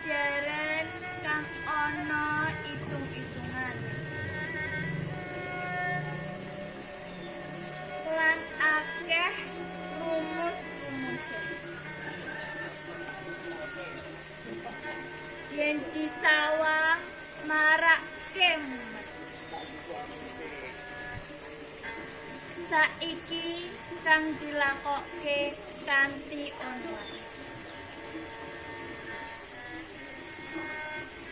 Pelajaran kang ana itung-itungan lan akeh rumus-rumuse. Yen disawang marake mumet. Saiki kang dilakoke kanthi online.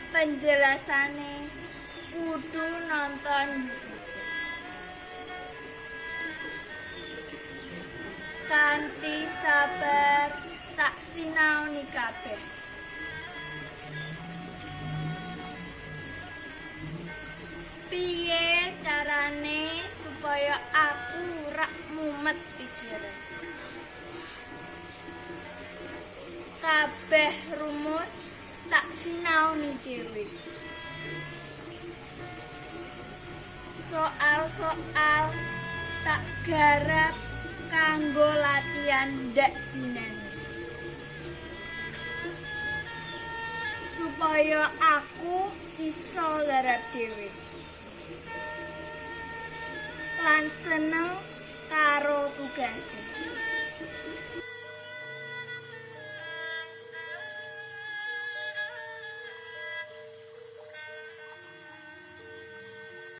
Penjelasane kudu nonton YouTube. Kanthi sabar tak sinaoni kabeh. Piye carane supaya aku rak mumet pikiran? Kabeh rumus tak sinaoni dhewe. Soal-soal tak garap kanggo latihan ndak dinane. Supaya aku iso garap dhewe. Lan seneng karo tugase.